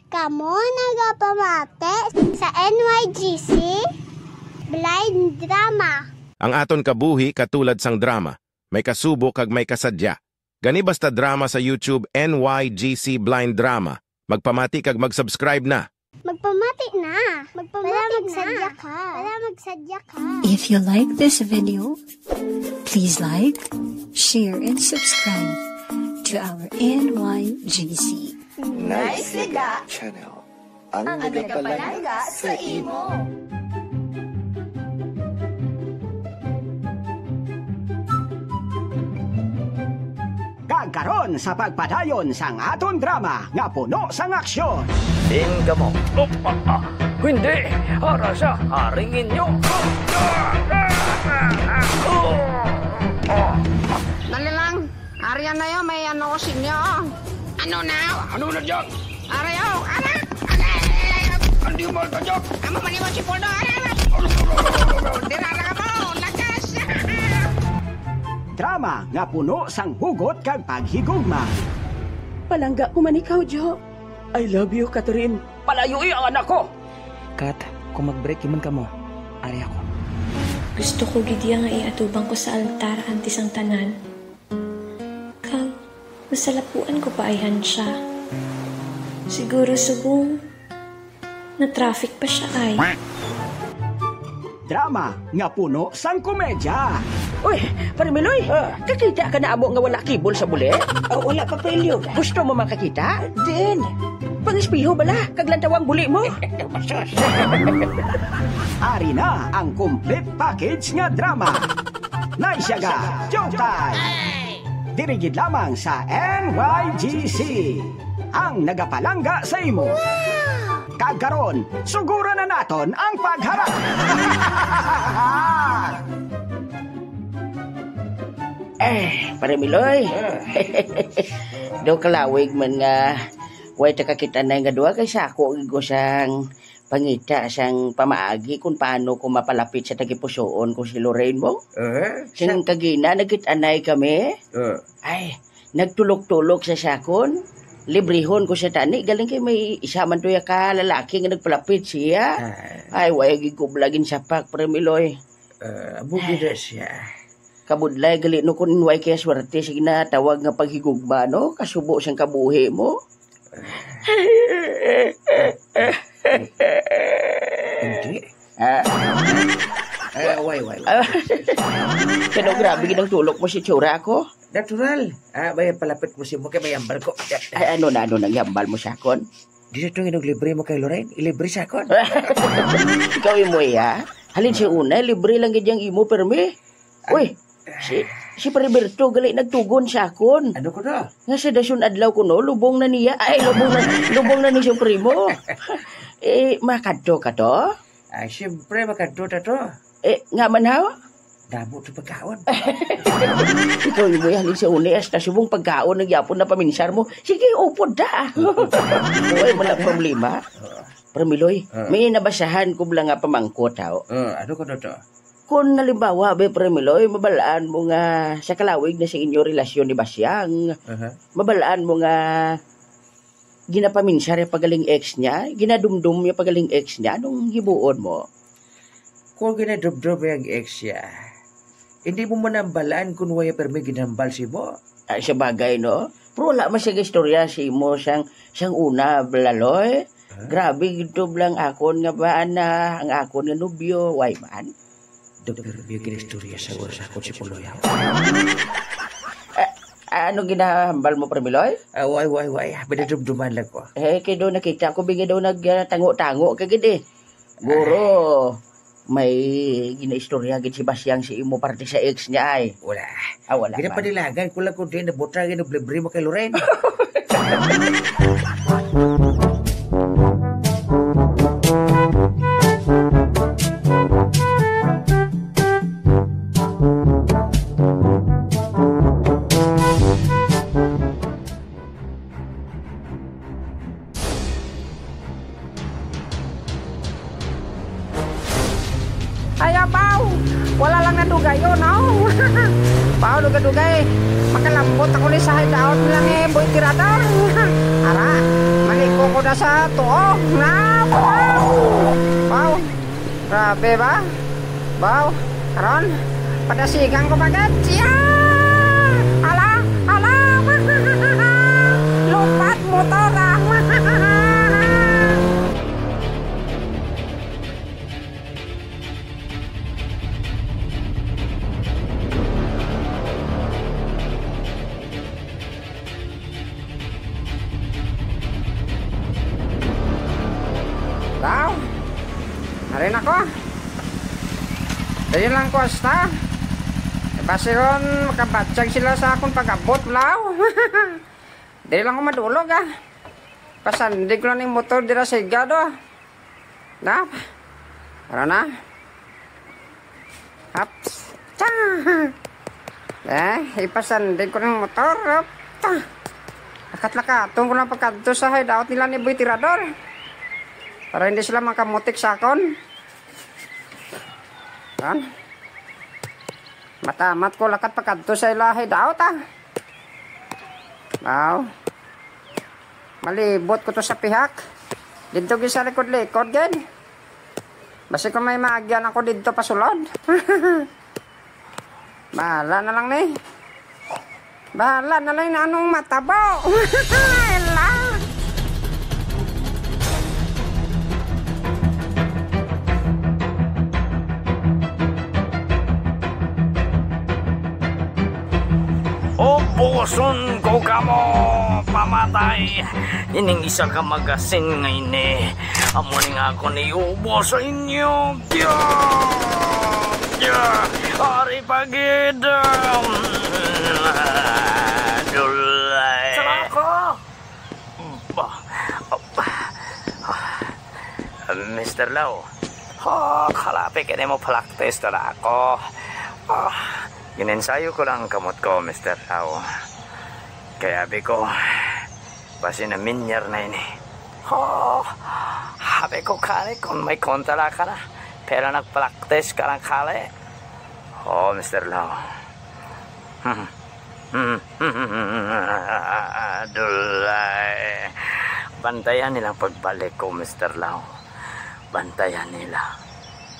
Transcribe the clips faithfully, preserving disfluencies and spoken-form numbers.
Kamo nagapamati sa N Y G C Blind Drama. Ang aton kabuhi katulad sang drama, may kasubo kag may kasadya. Gani basta drama sa YouTube, N Y G C Blind Drama. Magpamati kag mag-subscribe na. Magpamati na. Magpamati Para na. Magsadya ka. Para magsadya ka. If you like this video, please like, share, and subscribe to our N Y G C. Nice Liga Channel. Ang nagapalangga sa imo. Kag karon sa pagpadayon sang aton drama nga puno sang aksyon. Tingga mo. Opa, ah, hindi! Ara sa haring inyo! Dali lang. Arian na yun, may ano ko sa inyo. Ano na? Ano na dyan? Aray, oh, anak! Aray! Hindi mo tadyak! Amo man yung si Poldo, aray, aray! Dirara ka mo, lakas! Drama nga puno sang hugot kag paghigugma. Palangga ko man ikaw, Jo. I love you, Catherine. Palayui ang anak ko! Kat, kung mag-break man kamo, ari ako. Gusto ko gid iya nga iatubang ko sa altar antes ang tanan. Kag masalapuan ko pa ayhan siya. Siguro subong na-traffic pa siya ay. Drama nga puno sang komedya. Uy, Pare Miloy, Ah. Kakita ka na amo nga wala kibol sa buli? Ah, wala pa, Pelyo. Gusto mo makakita? Din. Pangispiho bala, kag lantawang buli mo. Ari na ang complete package nga drama. Naisyaga, Showtime! Diri gid lamang sa N Y G C, ang nagapalangga sa imo. Kag karon, suguran na naton ang pagharap. Eh, Pare Miloy. Ah. Do kalawig man nga way ta kakit-anay nga duha kay sa ako gid ko sang pangita sang pamaagi kung paano ko mapalapit sa tagipusoon ko si Lorraine mo. Aha. Sing Sa kagina, nagkit-anay kami. Ah. Ay, nagtulok-tulok sa sakon. Librihon ko siya tani. Galing kay may isa man to ya ka lalaki nga nagpalapit siya. Ah. Ay, way gid ko bala ginsapak, Pre Miloy. Ah, amo gid na siya. Kabudlay gali no kung way kaya swerte sa ginatawag nga paghigugma, no? Kasubo sang kabuhi mo. Hindi. Ah. Eh, way, way, way. Ah. Kano grabe gid ang tulok mo si tsura ko? Natural. Ah, may palapit mo si mo kay may ambal ko. Ay, ano na, ano nang hambal mo sa akon? Di na itong inog libre mo kay Lorraine. Ilibre sa akon. Ikaw imo iya. Halin si una, libre lang gid yang imo, permi. Uy, si, si Pare Berto gali nagtugon sa akon. Ano ko to? Nga sa dason adlaw ko, no, lubong na niya. Ay, lubong na, lubong na ni siyang primo. Eh, makadto ka to? Ay, siyempre, makadto ta to. Eh, nga man haw? Damo to pagkaon. Ikaw, imo yan, sa uli, hasta subong pagkaon, nagyapon na paminsar mo. Sige, upod ta. Uy, wala problema. Oo. Premiloy, Ah. may nabasahan ko bala nga pamangkot, haw. Ah, ano ko to? Kung halimbawa, be, Premiloy, mabalaan mo nga sa kalawig na sa inyo relasyon ni Basyang, Aha. mabalaan mo nga ginapaminsar niya pagaling ex niya, ginadumdum niya pagaling ex niya, anong hibuon mo? Kung ginadumdum niya ang ex niya, hindi mo man nambalaan kung waya permi ginhambal si mo. Ah, sa bagay, no? Pero wala man siya istorya si mo sang, sang una, Blaloy. Huh? Grabe gid to lang akon nga ba, ana, ang akon nga nobyo, way man. Doktor, may ginistorya sa oras ako si Puloy. Ah, ano ginahambal mo, Premiloy? Ah, way, way, way. Pinadumduman lang ko. Eh, kay do nakita ko, bingi daw nagtango-tango ka gid eh. Guro, may ginaistorya gid si Basyang si imo parte sa ex niya ay. Wala. Ah, wala pa. Ginapanilangan ko lang kung di nabutang yung libre mo kay Loren. Ay, abaw! Wala lang nadugayon, no? Baw, dugay-dugay. Makalambot ako ni sa hideout nila ni Boy Tirador. Ara, mali ko ko Na sa tuo. Na, wow! Wow! Grabe ba? Wow! Karon, padasigan ko pa gid. Yeah! Ala! Ala! Lupat motor, ah! Daw, ari na ko. Dali lang ko hasta. Basi ron makabatyag sila sa akon pag-abot, law. Dali lang ko madulog, ah. Pasandig ko lang ning motor dira sa higado, ah. Na? Tara na. Haps. Cha! Eh, ipasandig ko ng motor. Hop. Cha! Lakat-lakaton ko lang pagkadto sa hideout nila ni Boy Tirador. Para hindi sila makamutik sa akon. Yan. Matamat ko lakat pagkadto sa ila hideout, ah. Wow. Malibot ko to sa pihak. Didto gid sa likod-likod gid. Basi kung may maagyan ako didto pasulod. Bahala na lang ni. Bahala na lang na anong matabo. Ela. Ubuson ko kamo, pamatay! Ining isa ka magasin nga ini, amo ni nga ako niubos sa inyo. Kya! Kya! Ari pa gid! Dulay! Sarako! Ba, ba, Mister Lau, oh, kalapi kini mo practice to na ako. Oh, gininsayo ko lang ang kamot ko, Mister Lau. Kaya abi ko, basi naminyar na ini. Oh, abi ko kani kung may kontra ka na, pero nagpractice ka lang kali. Oh, Mister Lau. Dulay. Bantayan nilang pagbalik ko, Mister Lau. Bantayan nila.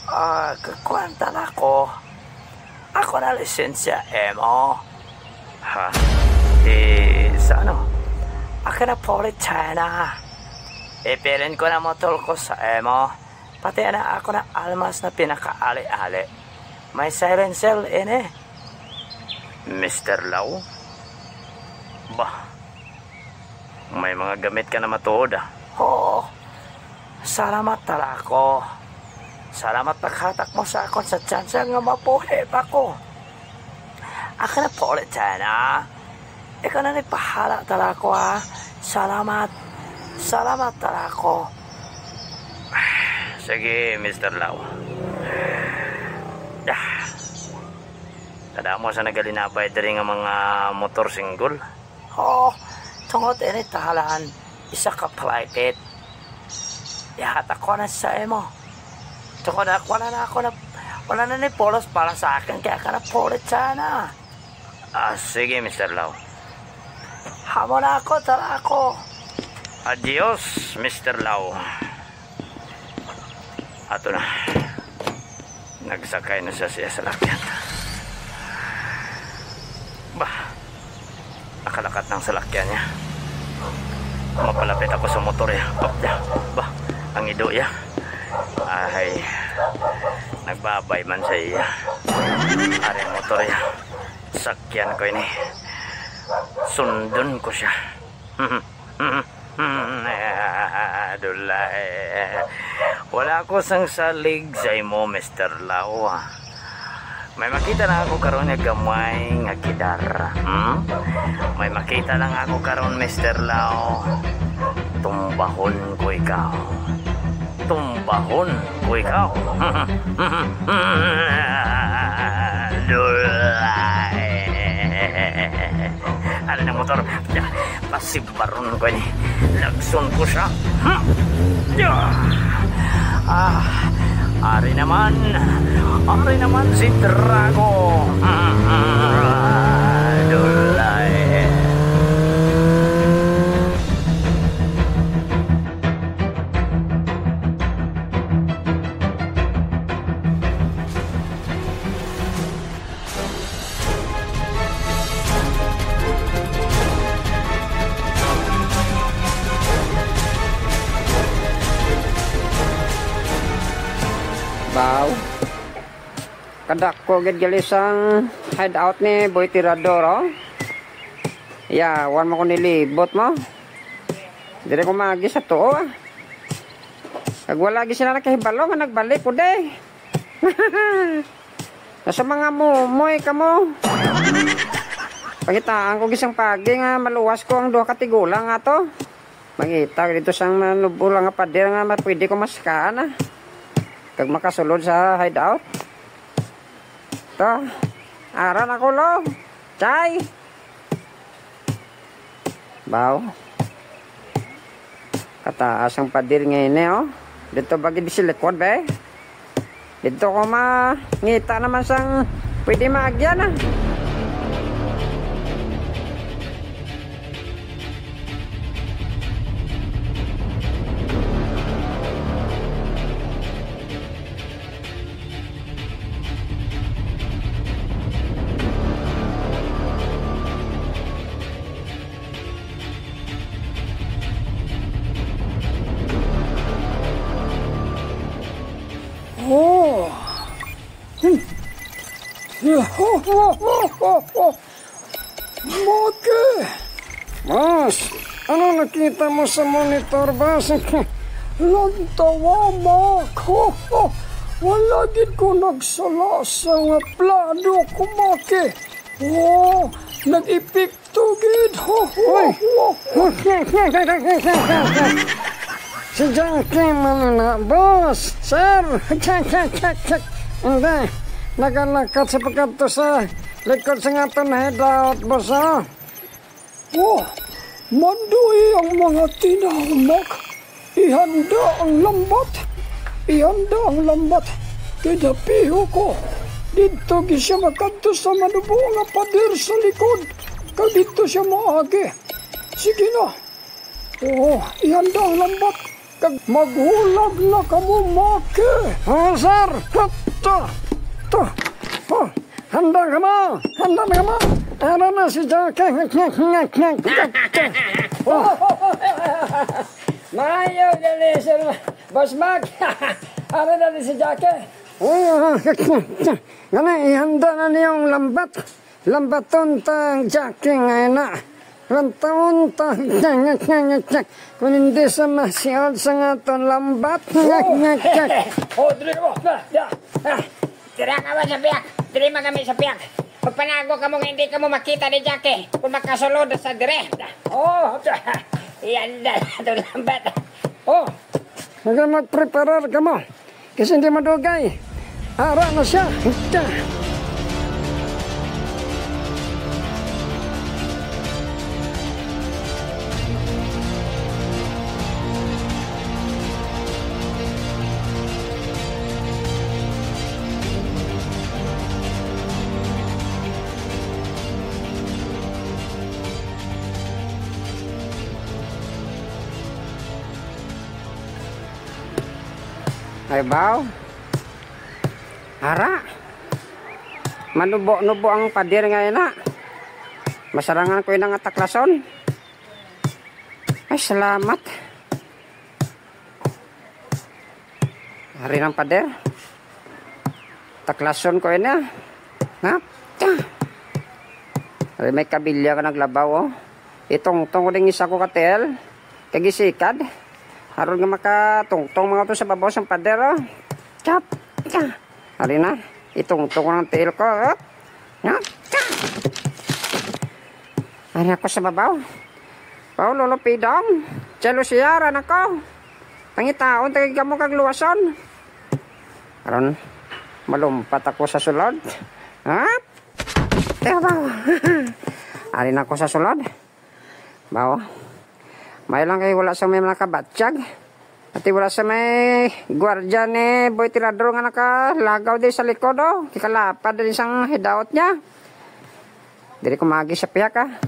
Ah, kakuan ta na ko. Ako na lisensya, emo. Ha? Di, sa ano? Ako na puli China. Ipiling ko na motor ko sa emo. Pati ana ako na almas na pinakaali-ali. May silencer ini. Mister Lau? Bah, may mga gamit ka na matuod, ah. Oo. Salamat tala ko. Salamat paghatak mo sa akon sa tsansa nga mabuhi pa ko. Ako na po ulit sana. Ikaw na ni pahala tala ko, ha. Salamat. Salamat tala ko. Sige, Mister Lau. Ah. Kadamo sa nagalinabay diri nga mga motor single. Oh, tungod ini tahalan, isa ka private. Ihatag ko na sa imo. Tungod na, wala na ako na, wala na ni pulos para sa akin, kaya ka na pulit sana. Ah, sige, Mister Lau. Hamo na ako, tara ako. Adios, Mister Lau. Ato na. Nagsakay na siya, siya sa salakyan. Bah, nakalakat ng salakyan niya. Mapalapit ako sa motor niya. Bah, ang ido niya. Ay, nagbabay man sa iya. Ari ang motor niya. Sakyan ko ini. Sundon ko siya. Dulay. Wala ko sang salig sa imo, Mister Lau. May makita lang ako karon nga gamay nga kidar. Hmm? May makita lang ako karon, Mister Lau. Tumbahon ko ikaw. Tumbahon ko ikaw. Dulay. Ano ng motor? Pasibaron ko ini. Lagson ko siya. Hmm. Ah, ari naman. Ari naman si Drago. Dulay. Wow. Kadako gid gali sang hideout ni Boy Tirador, oh. Ya, wan mo ko nilibot mo. Diri ko maagi sa tuo, ah. Kag wala gid sila nakahibalo nga nagbalik ko, de. Nasa mga mumoy kamo. Pangitaan ko gisang pagi nga maluwas ko ang duha ka tigulang ato. Mangita dito sang manubo lang nga pader nga ma-, pwede ko masakaan, ah. Kag makasulod sa hideout. To, ara na ko, lo. Chay! Baw. Kataas ang pader nga ini, oh. Dito ba gid sa likod, be? Dito ko mangita naman sang pwede maagyan, ah. Oh. Hmm. Maki! Boss, ano nakita mo sa monitor, boss? Lantawa, Mak. Wala gid ko nagsala sa nga plano ko, Maki. Oh, nag-epekto gid. Uy! Si Jackie man na, boss! Sir! Hindi, nagalakat sa pagkadto sa likod sa aton hideout, boss, oh. Oh, manduhi ang mga tinaw, Mak. Ihanda ang lambat. Ihanda ang lambat. Kay dapiho ko. Didto gid siya makadto sa manubo nga pader sa likod. Kag didto siya maagi. Sige na. Oo, ihanda ang lambat. Kag maghulag na kamo, Maki. Oh, sir. Ta, ta, ta. Oh, handa ka mo. Handa na ka mo. Ano na si Jackie? Oh. Maayo gani, sir. Boss Mac. Ano na ni si Jackie? Oh, gani, ihanda na niyong lambat. Lambaton ta ang Jackie nga ina. Lambaton ta. Kung hindi sa masiod sa nga to lambat. Oh, diri mo. Ah, ah. Dira ka ba sa piyak? Diri man kami sa piyak. Magpanago kamo nga hindi kamo makita ni Jackie. Kung makasulod sa dire. Oh, yan na. Ito lambat. Oh. Magpreparar kamo. Kasi hindi madugay. Ara na siya. Ay, baw. Ara. Manubo-nubo ang pader nga ina. Masarangan ko ina nga taklason. Ay, salamat. Ari ng pader. Taklason ko ina. Ha? Tsa. Ari may kabilya ka naglabaw, oh. Itungtong ko ding isa ko ka tiil. Kag isikad. Aron nga makatungtong mga to sa babaw sang pader, oh. Chap. Tsa. Ari na. Itungtong ko ng tiil ko. Hop. Hop. Tsa. Ari ako sa babaw. Pao, Lolo Pidong. Chelo siya, ran ako. Pangitaon, tagay kamo kag luwason. Aron, malumpat ako sa sulod. Hop. Teka, baw. Ari na ako sa sulod. Baw. May lang kay wala sa may mga kabatyag. Ati wala sa may gwardiya ni Boy Tirador nga nakalagaw di sa likod, oh. Kikalapad din sang hideout niya. Diri ko magi sa pihak, ah.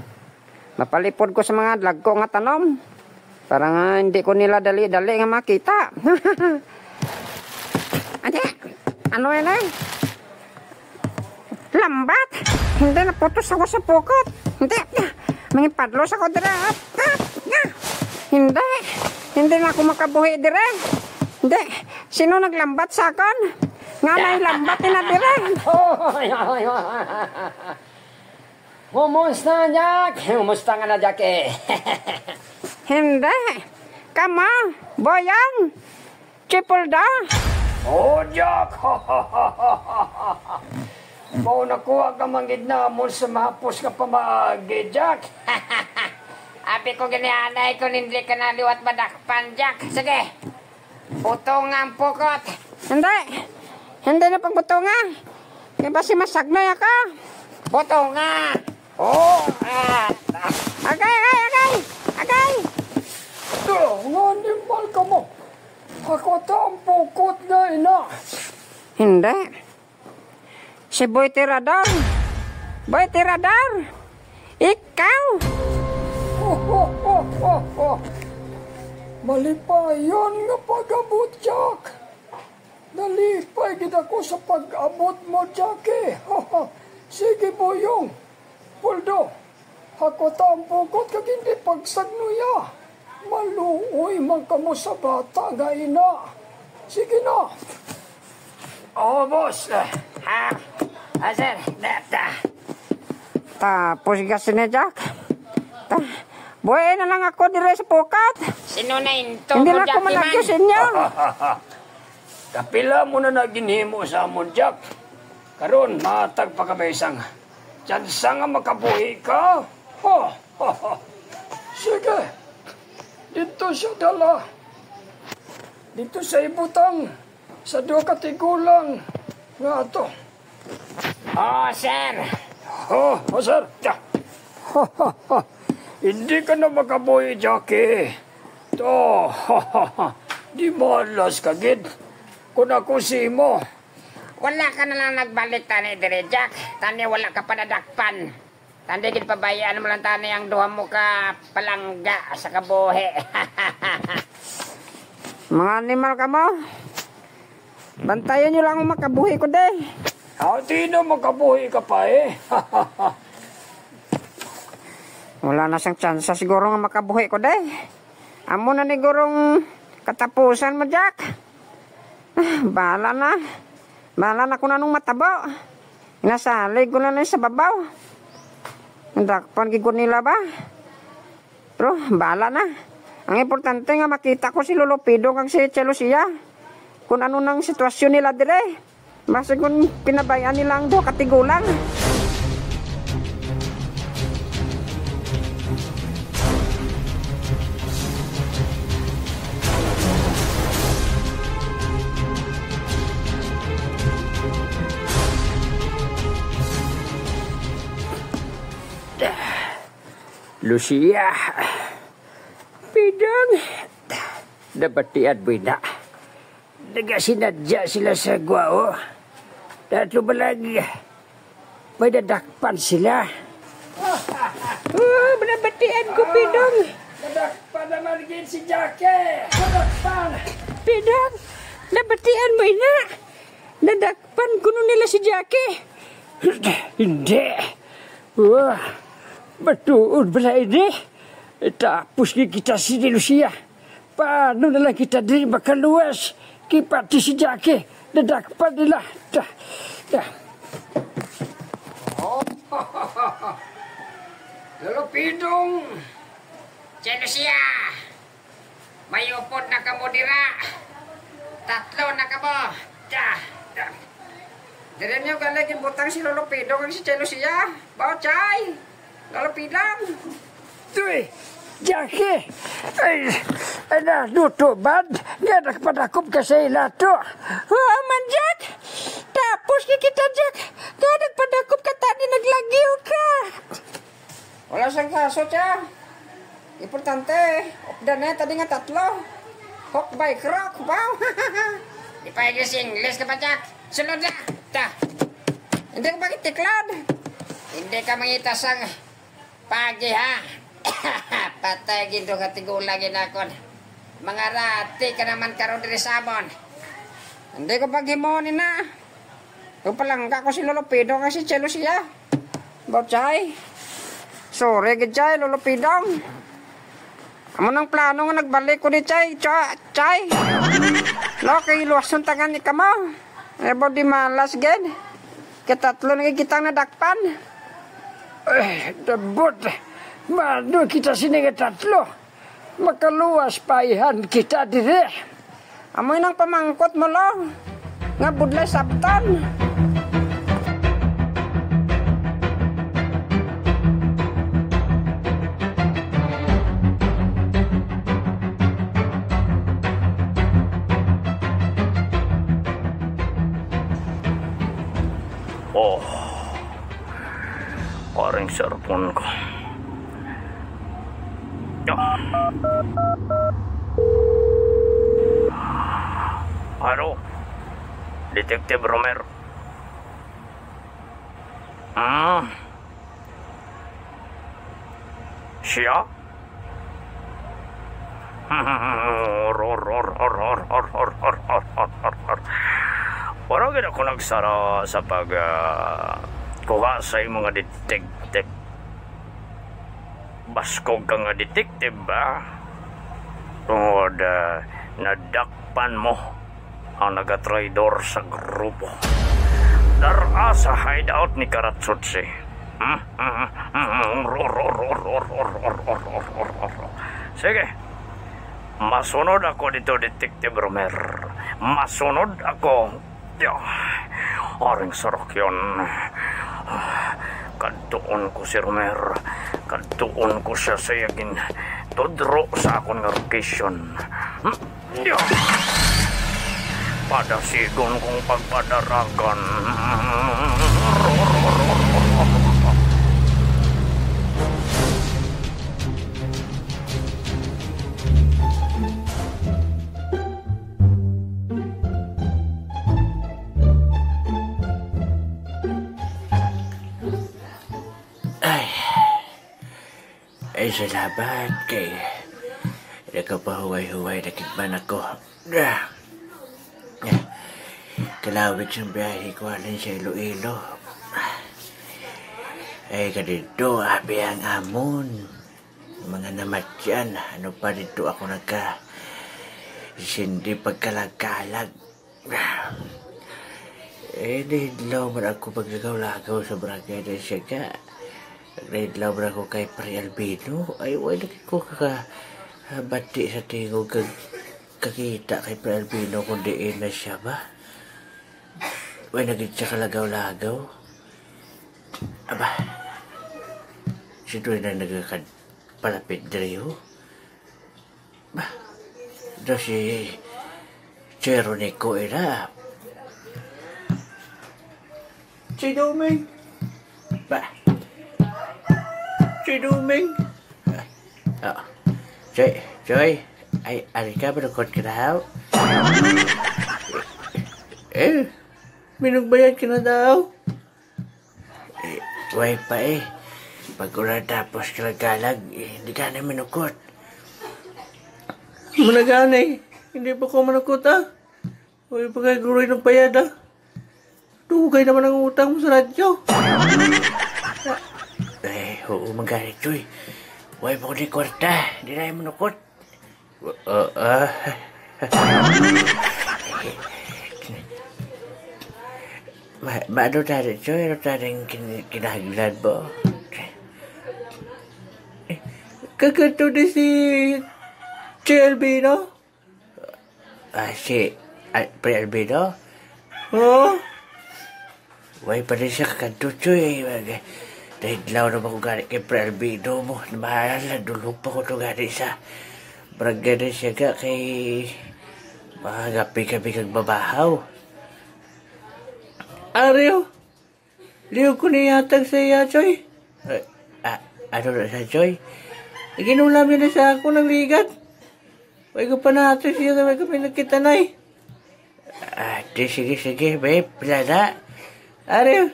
Mapalipod ko sa mga dagko nga tanom. Para nga hindi ko nila dali-dali nga makita. Ate, ano yan, eh? Lambat! Hindi, naputos ako sa pukot. Hindi, mangipadlos ako dire. Ah, ah, ah. Hindi, hindi na ako makabuhi dire. Hindi, sino naglambat sa akon? Nga may lambat na diri. Hoy, hoy, hoy. Kumusta, Jack? Kumusta ka na, Jack, eh? Hindi. Kamo, Boyong, Chipuldo. Oh, Jack! Mao nakuha ka man gid namon sa mahapos nga pamaagi, Jack. Abi ko gani anay kung hindi ka na liwat madakpan, Jack. Sige, butonga ang pukot. Hindi. Hindi na pagbutonga. Kay basi masagnay ako. Butonga. Oh, ah. Agay, agay, agay. Agay. Nga animal ka mo. Ako ta ang pukot nga ina. Hindi. Si Boy Tirador. Boy Tirador. Ikaw. Malipayon nga pag-abot, Jack. Nalipay gid ako sa pag-abot mo, Jackie. Sige, Boyong. Puldo, ako ta ang pukot kag hindi pagsagnuya. Maluoy man kamo sa bata nga ina. Sige na. Oh, boss. Ah, ah, sir. Da, da. Tapos ka sini, Jack. Ta, buhi na lang ako dire sa pukot. Sino na into Hindi mo, na ako Jackie, malagyo man? Sa inyo. Kapila mo na na ginhimo sa amon, Jack. Karon, matag pa ka ba isang tsansa nga makabuhi ka? Oh, sige. Dito sa dala. Dito sa ibutang. Sa duha ka tigulang nga ato. Oh, sir. Oh, oh, sir. Ta. Hindi ka na makabuhi, Jackie. To, di malas ka gid. Kung ako si imo. Wala ka na lang nagbalik tani diri, Jack. Tani wala ka pa nadakpan. Tandi gid pabayaan mo lang tani ang duha mo ka palangga sa kabuhi. Mga animal kamo. Bantayan nyo lang ang makabuhi ko, day. Ati na makabuhi ka pa, eh. Wala na siyang tsansa siguro nga makabuhi ko, day. Amo na ni gurong katapusan mo, Jack. Ah, bahala na. Bahala na kung anong matabo. Nasalig ko na lang sa babaw. Nadakpan gid ko nila ba? Pero bahala na. Ang importante nga makita ko si Lolo Pido kag si Che Lucia. Kung ano nang sitwasyon nila dire. Basi kung pinabayaan nila ang duha ka tigulang. Lucia. Pidong. Nabatian mo ina. Nagasinadya sila sa guwao. Dato balag may nadakpan sila. Oh, nabatian ko, Pidong. Nadakpan naman gid si Jackie. Nadakpan. Pidong, nabatian mo ina. Nadakpan kuno nila si Jackie. Hindi. Wah, matuod bala ini. Tapos ni kita si Lucia. Paano na lang kita diri makaluwas? Kay pati si Jackie, nadakpan nila. Ta, ta. Oh, Lolo Pidong. Che Lucia, may upod na kamo dira. Tatlo na kamo. Da, da. Diri niyo gali ginbutang si Lolo Pidong kag si Che Lucia. Bao, Chay? Lolo Pidong. Tuy, Jackie! Ay, ay, naluto man nga nagpadakop ka sa ilato. Oo man, Jack. Tapos ni kita, Jack, nga nagpadakop ka tani naglagyo ka. Wala sang kaso, Cha. Importante, updan na tani nga tatlo. Hook by crook, baw. Di pa English, English ka pa, Jack. Sunod na. Ta. Hindi ko bakit tiklod. Hindi ka mangita sang Pagi, ha? Patay gid nga tigulang ginakon. Mga rati ka naman karon diri sa amon. Hindi ko paghimo ni na. Yung palangga ko si Lolo Pidong kag si Chelo siya. Bochay. Sorry gid, Chay, Lolo Pidong. Amo nang plano nga nagbalik ko ni Chay, Cha-, Chay. No, kay luwason tangan ni kamo. Abo di malas gid. Katatlo na gid kitang nadakpan. Eh, dabot. Mano kita sini nga tatlo? Makaluwas pa ihan kita diri. Amo nang pamangkot mo, Lo, nga budlay sabtan. Oh, paring cellphone ko. Ah. Hello, Detective Romer. Ah. Siya? Wala gid ako nagsara sa pag, ah, kuha sa imo nga detective. Baskog ka nga detective, ba? Tungod, ah, nadakpan mo ang nagatraidor sa grupo. Dara sa hideout ni Karatsutsi. Sige. Masunod ako dito, Detective Romer. Masunod ako. Yo, aring sarok yun. Kadtuon ko si Romer. Kadtuon ko siya sa iya gintudlo sa akon nga location. Yo, padasigon kong pagpadaragan. Ay. Ay, salamat kay nakapahuway-huway na gid man ako. Ah. Kalawig sang biyahe ko halin sa Iloilo. Ay, kadidto, abi ang amon. Mga namatyan, ano pa didto ako nagka-, sindi pagkalagkalag. Eh, nahidlaw man ako paglagaw-lagaw sa barangay na siya ka. Nahidlaw man ako kay Pre Albino. Ay, wala lagi ko kakabati sa tingog kag kakita kay Pre Albino kung diin na siya ba. Wala na gid siya kalagaw-lagaw. Aba, si Dwayne na nagakad palapit diri, oh. Ba, do si Chero ni ko ira. Si Doming. Ba. Si Doming. Ah, ah. Choy, Choy. Ay, ari ka, manukot ka daw. Eh, minugbayad ka na daw. Eh, way pa eh. Pag ko natapos kalagalag, eh, hindi ka na minukot. Muna gani, hindi pa ko manukot, ah. Way pa kay guroy ng bayad, ah. Dugay naman ang utang mo sa radyo. Eh, oo, magani, Choy. Way pa ko ni kwarta, hindi na yung manukot. Uh, uh. Ma-, maano tani, Choy? Ano tani ang kin-, kinahanglan mo? Kagato ni si Choy Albino? Ah, si Al-, Pre Albino? Oo. Way pa rin siya kakadto, Choy. Mag-, nahidlaw na ba ko gani kay Pre Albedo mo? Mahal na dulog pa ko to gani sa barangay na siya ka kay mga gabi-gabi kag babahaw. Ariyo, liog ko ni hatag sa iya, Choy. Eh, ah, ano na sa, Choy? Ginulam yun na sa ako ng ligat. Way ko pa na hatag siya, way kami nagkita na eh. Ah, di, sige, sige, babe. Pila na? Ari,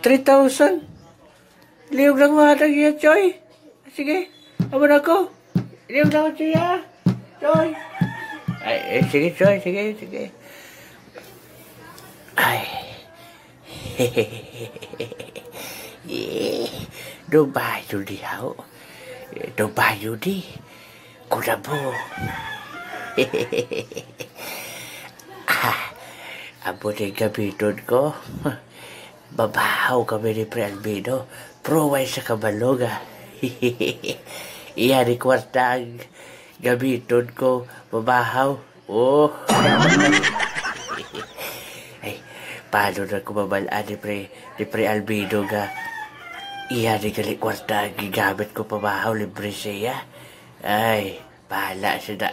three thousand. Liog lang mo hatag iya, Choy. Sige, amo na ko. Liog lang ko, Choy, ah. Choy. Ay, eh, sige, Choy, sige, sige. Ay. Eh, do ba yun di, haw? Eh, do ba yun di? Kulabo. Ah, Amo ni gamiton ko. Mabahaw kami ni Pre Albino. Pruway sa kabalungan. Iya ni kwarta ang gamiton ko. Mabahaw. Oh. Ay, paano na ko mabal-an ni Pre, ni Pre Albino nga iya ni gali kwarta ang gigamit ko pabahaw libre siya? Ay, bahala siya na.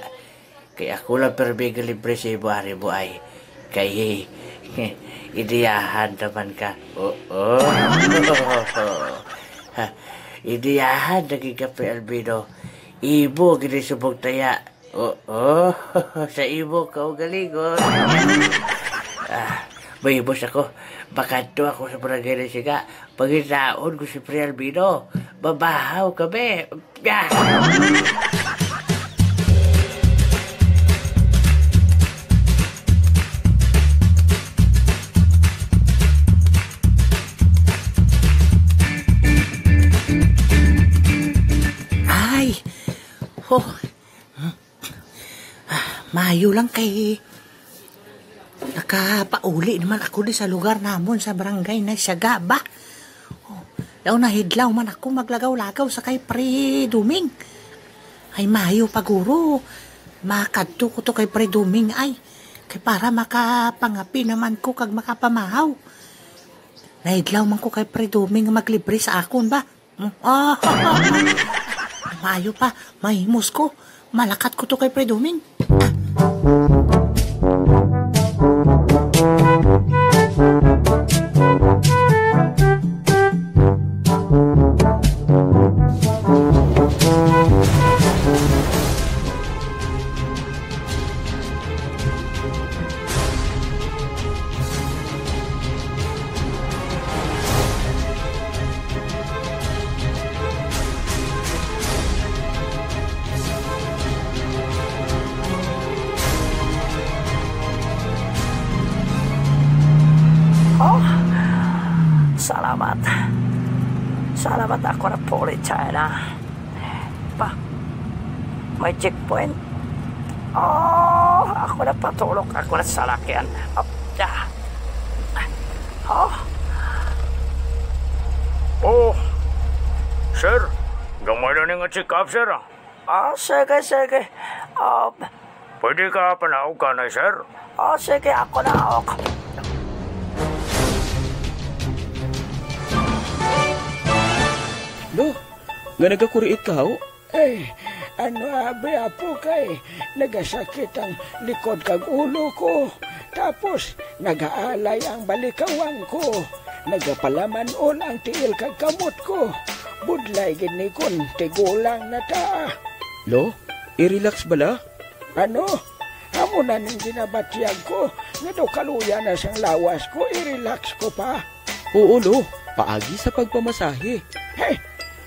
Kay ako lang pirmi nga libre sa imo, ari mo ay. Kay, idiyahan naman ka. Oo. Ha, idiyahan na gid ka, Pre Albino. Imo gini subong taya. Oo. Sa imo kaugalingon. Ah, mahimos ako. Makadto ako sa barangay na siga. Pangitaon ko si Pre Albino. Mabahaw kami. Ah! Ay! Oh. Ah, maayo lang kay nakapauli naman ako di sa lugar namon sa barangay na Siaga ba. Oh, daw nahidlaw man ako maglagaw-lagaw sa kay Pre Duming. Ay, maayo pa guro. Makadto ko to kay Pre Duming ay. Kay para makapangapi naman ko kag makapamahaw. Nahidlaw man ko kay Pre Duming nga maglibre sa akon ba. Hmm? Ah, maayo pa, mahimos ko. Malakat ko to kay Pre Doming. Oh, salamat. Salamat ako na puli, China. Pa, may checkpoint. Oh, ako na patulok, ako na salakyan. Up, ah. Oh. Oh, sir, gamay na ni nga check-up, sir, ah. Ah, sige, sige. Ah, pwede ka panaog kanay, sir? Ah, sige, ako na, ok. Lo, nga nagakuriit ka, ho? Eh, ano abi, apo, kay nagasakit ang likod kag ulo ko. Tapos, nagaalay ang balikawang ko. Nagapalaman-ol ang tiil kag kamot ko. Budlay gid ni kon tigulang na ta. Lo, i-relax bala. Ano? Amo na ning ginabatyag ko, nga daw kaluya na sang lawas ko, i-relax ko pa. Oo, lo. Paagi sa pagpamasahe. Hey,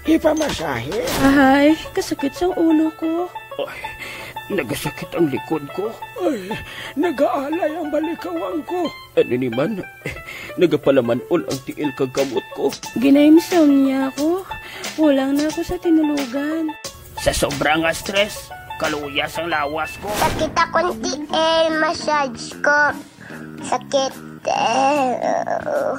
ipamasahe? Ahay, kasakit sang ulo ko. Ay, nagasakit ang likod ko. Ay, nagaalay ang balikawang ko. Ano ni man? Nagapalaman-ol ang tiil kag kamot ko. Gina-insomnia ako. Kulang na ako sa tinulugan. Sa sobra nga stress, kaluya sang lawas ko. Sakit akong tiil, massage ko. Sakit. Eh, oo.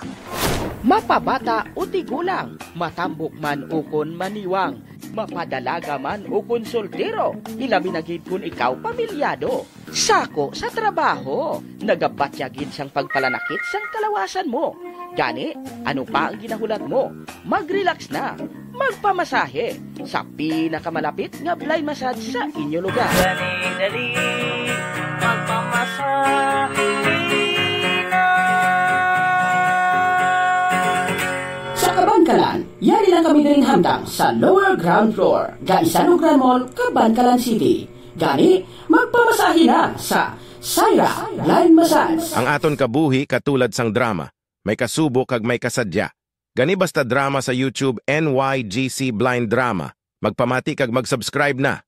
Mapabata o tigulang, matambok man ukon maniwang, mapadalaga man ukon soltero, ilabi na gid kon ikaw pamilyado. Sako sa trabaho, nagabatya gid sang pagpalanakit sang kalawasan mo. Gani, ano pa ang ginahulat mo? Mag-relax na. Magpamasahe sa pinakamalapit nga blind massage sa inyo lugar. Dali, dali, magpamasahe na. Sa Kabankalan, yari lang kami diri hamtang sa lower ground floor, Gaisan Ugran Mall, Kabankalan City. Gani, magpamasahe na sa Syra Blind Massage. Ang aton kabuhi katulad sang drama, may kasubo kag may kasadya. Gani basta drama sa YouTube, N Y G C Blind Drama. Magpamati kag mag-subscribe na.